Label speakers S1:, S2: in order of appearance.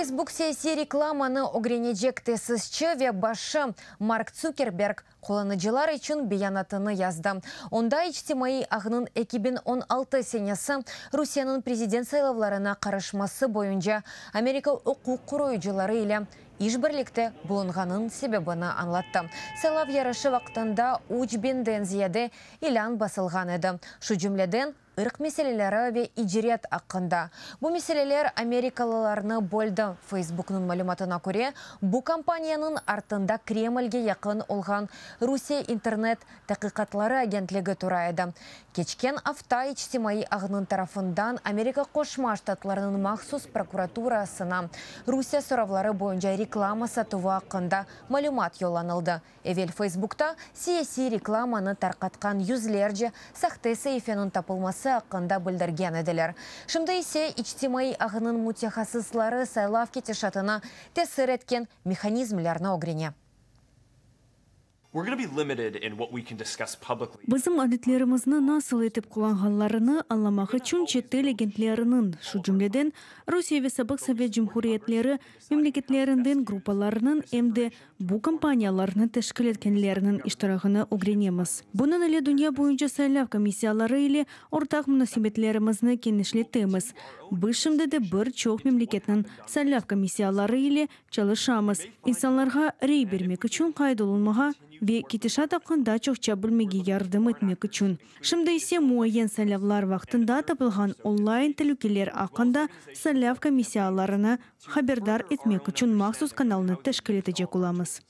S1: Facebook siyasiy reklamanı ögrenecek tesisçi ve başı Mark Tsukerberg qullanıcılar içün beyanatını yazdı. Onda içtimaiy ağnıñ 2016 senesi Rusiyeniñ prezident saylavlarına qarışması boyunca Amerika uquq qoruyıcıları ile işbirlikte bulunğanınıñ sebebini añlattı. Saylav yarışı vaqtında 3000-den ziyade ilân basılğan edi, şu cümleden ırq meseleleri ve icret aqqında. Bu meseleler amerikalılarnı böldi. Facebooknıñ malümatına köre, bu kampaniyanıñ artında Kremlge yaqın olğan Rusiye internet taqiqatları agentligi tura edi. Keçken afta içtimaiy ağnıñ tarafından Amerika Qoşma Ştatlarınıñ mahsus prokuraturasına Rusiye soravları boyunca reklama satuvı aqqında malümat yollanıldı. Evel Facebookta siyasiy reklamanı tarqatqan yüzlerce sahte saifeniñ tapılması aqqında bildirgen ediler. Şimdi ise içtimaiy ağnıñ mütehassısları saylav ketişatına tesir etken mehanizmlerni ögrene.
S2: Bizim adetlerimizni nasıl etip qullanğanlarını añlamaq içün çetel agentleriniñ, şu cümleden Rusiye ve sabıq sovet cumhuriyetleri memleketlerinden gruppalarnıñ, em de bu kampaniyalarnı teşkil etkenlerniñ iştirağını ögrenemiz. Bunıñ ile dünya boyunca saylav komissiyaları ile ortaq munasebetlerimizni kenişletemiz. Biz şimdi de bir çoq memleketniñ saylav komissiyaları ile çalışamız, insanlarğa rey bermek içün qayd olunmağa ve ketişat aqqında çoqça bilmege yardım etmek içün. Şimdi ise muayyen saylavlar vaqtında tapılğan onlayn telükeler aqqında saylav komissiyalarını haberdar etmek içün mahsus kanalnı teşkil etecek olamız.